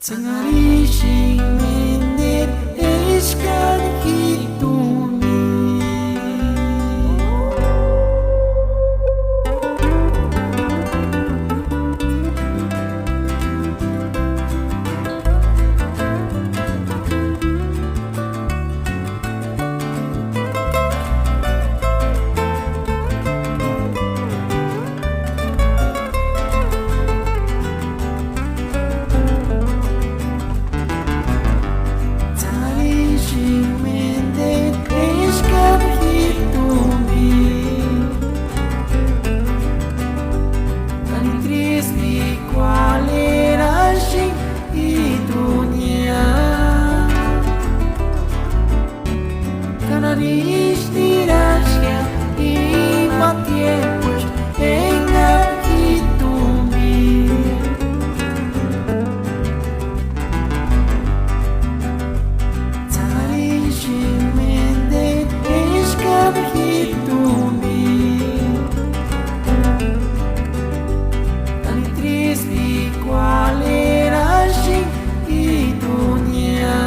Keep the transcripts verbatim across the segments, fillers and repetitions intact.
Tsánharhisïnga ménderu eskari ji tumbi. Tsánharhisïnga ménderu eskari ji tumbi. Káni trísïni kuálerasïnga i dunia. Káni ísï niraxaka ima tiémpuecha enga ji tumbi. Tsánharhisïnga ménderu eskari ji tumbi. Káni trísïni kuálerasïnga i dunia.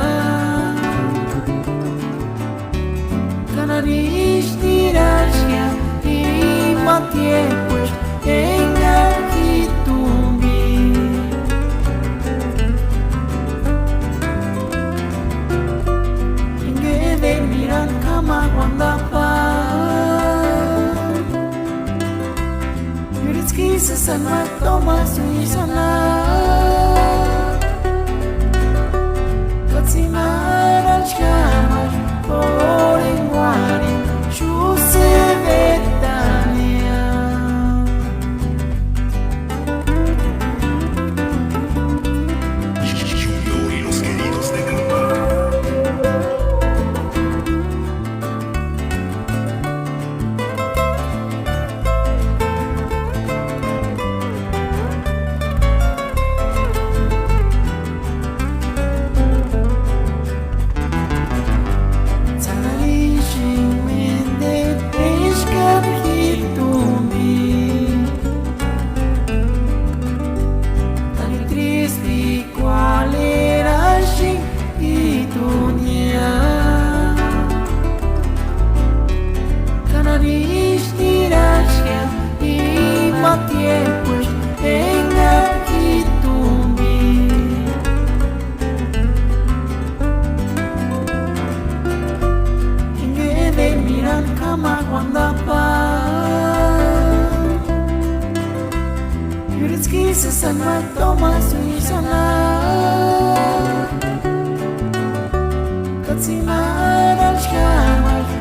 Káni ísï niraxaka ima tiémpuecha enga ji tumbi. Enga Edeni mirani k'amauantapka. Iúritsï ísï sánani ma tómasïnga isï anapu. Ka tsímarachkamari p'orhenguarhini xúsï Betania. Tsánharhisïnga ménderu eskari ji tumbi. Káni trísïni kuálerasïnga i dunia. Káni ísï niraxaka ima tiémpuecha enga ji tumbi. Enga Edeni mirani k'amauantapka. Iúritsï ísï sánani ma tómasïnga isï anapu. Ka tsímarachkamari